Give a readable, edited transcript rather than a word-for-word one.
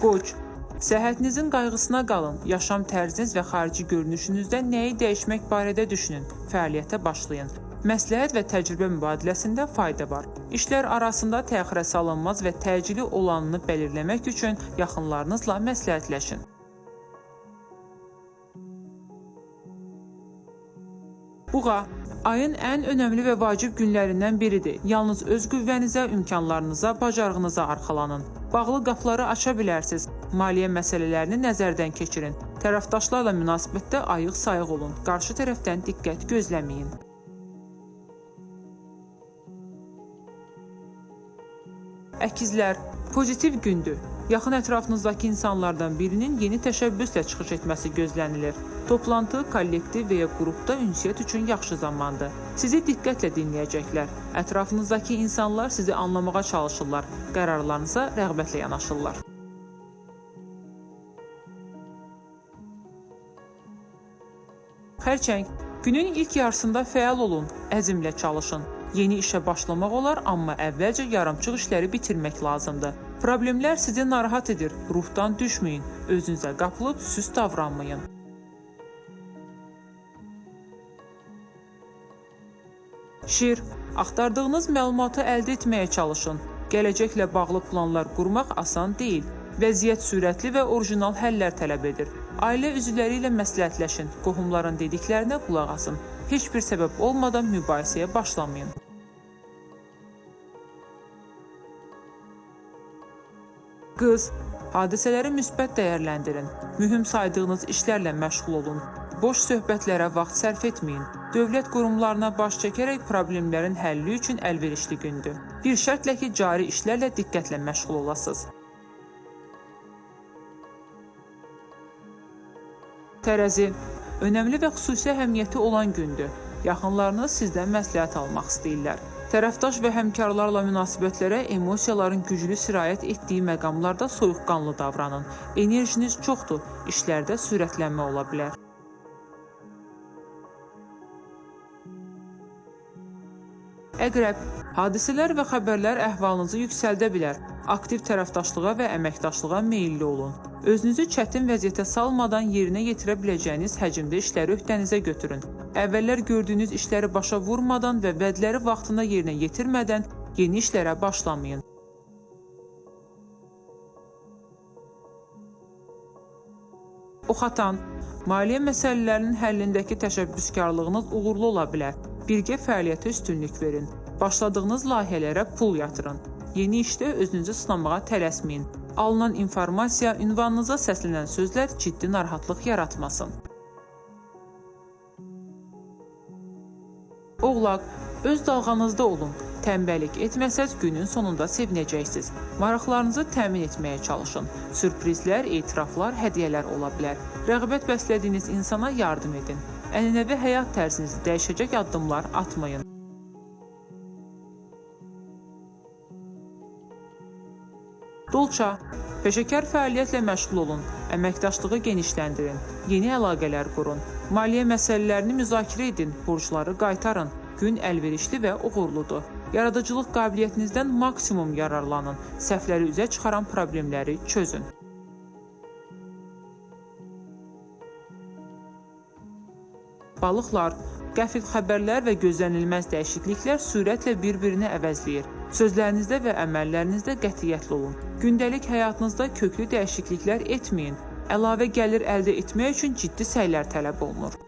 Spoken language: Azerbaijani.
Qoç, səhhətinizin qayğısına qalın. Yaşam tərziniz və xarici görünüşünüzdə nəyi dəyişmək barədə düşünün. Fəaliyyətə başlayın. Məsləhət və təcrübə mübadiləsində fayda var. İşlər arasında təxirə salınmaz və təcili olanını belirləmək üçün yaxınlarınızla məsləhətləşin. Buğa, ayın ən önəmli və vacib günlərindən biridir. Yalnız öz qüvvənizə, imkanlarınıza, bacarığınıza arxalanın. Bağlı qapıları aça bilərsiniz. Maliyyə məsələlərini nəzərdən keçirin. Tərəfdaşlarla münasibətdə ayıq-sayıq olun. Qarşı tərəfdən diqqət gözləməyin. Əkizlər, pozitiv gündür. Yaxın ətrafınızdakı insanlardan birinin yeni təşəbbüslə çıxış etməsi gözlənilir. Toplantı, kollektiv və ya qrupda ünsiyyət üçün yaxşı zamandır. Sizi diqqətlə dinləyəcəklər. Ətrafınızdakı insanlar sizi anlamağa çalışırlar. Qərarlarınıza rəğbətlə yanaşırlar. Xərçəng, günün ilk yarısında fəal olun, əzmlə çalışın. Yeni işə başlamaq olar, amma əvvəlcə yarımçıq işləri bitirmək lazımdır. Problemlər sizi narahat edir, ruhdan düşməyin, özünüzə qapılıb süst davranmayın. Şir, axtardığınız məlumatı əldə etməyə çalışın. Gələcəklə bağlı planlar qurmaq asan deyil. Vəziyyət sürətli və orijinal həllər tələb edir. Ailə üzvləri ilə məsləhətləşin, qohumların dediklərinə qulaq asın. Heç bir səbəb olmadan mübahisəyə başlamayın. Qız, hadisələri müsbət dəyərləndirin. Mühüm saydığınız işlərlə məşğul olun. Boş söhbətlərə vaxt sərf etməyin. Dövlət qurumlarına baş çəkərək problemlərin həlli üçün əlverişli gündür. Bir şərtlə ki, cari işlərlə diqqətlə məşğul olasınız. Tərəzi, önəmli və xüsusi əhəmiyyəti olan gündür. Yaxınlarınız sizdən məsləhət almaq istəyirlər. Tərəfdaş və həmkarlarla münasibətlərə emosiyaların güclü sirayət etdiyi məqamlarda soyuqqanlı davranın. Enerjiniz çoxdur, işlərdə sürətlənmə ola bilər. Əqrəb, hadisələr və xəbərlər əhvalınızı yüksəldə bilər. Aktiv tərəfdaşlığa və əməkdaşlığa meyilli olun. Özünüzü çətin vəziyyətə salmadan yerinə yetirə biləcəyiniz həcmdə işləri öhdənizə götürün. Əvvəllər gördüyünüz işləri başa vurmadan və vədləri vaxtında yerinə yetirmədən yeni işlərə başlamayın. Oxatan, maliyyə məsələlərinin həllindəki təşəbbüskarlığınız uğurlu ola bilər. Birgə fəaliyyətə üstünlük verin. Başladığınız layihələrə pul yatırın. Yeni işdə özünüzü sınamağa tələsməyin. Alınan informasiya, ünvanınıza səslənən sözlər ciddi narahatlıq yaratmasın. Oğlaq, öz dalğanızda olun. Tənbəllik etməsəz günün sonunda sevinəcəksiniz. Maraqlarınızı təmin etməyə çalışın. Sürprizlər, etiraflar, hədiyyələr ola bilər. Rəğbət bəslədiyiniz insana yardım edin. Ənənəvi həyat tərzinizi dəyişəcək addımlar atmayın. Dolça, peşəkar fəaliyyətlə məşğul olun, əməkdaşlığı genişləndirin, yeni əlaqələr qurun, maliyyə məsələlərini müzakirə edin, borcları qaytarın. Gün əlverişli və uğurludur. Yaradıcılıq qabiliyyətinizdən maksimum yararlanın, səhvləri üzə çıxaran problemləri çözün. Balıqlar, qəfil xəbərlər və gözlənilməz dəyişikliklər sürətlə bir-birini əvəzləyir. Sözlərinizdə və əməllərinizdə qətiyyətli olun. Gündəlik həyatınızda köklü dəyişikliklər etməyin. Əlavə gəlir əldə etmək üçün ciddi səylər tələb olunur.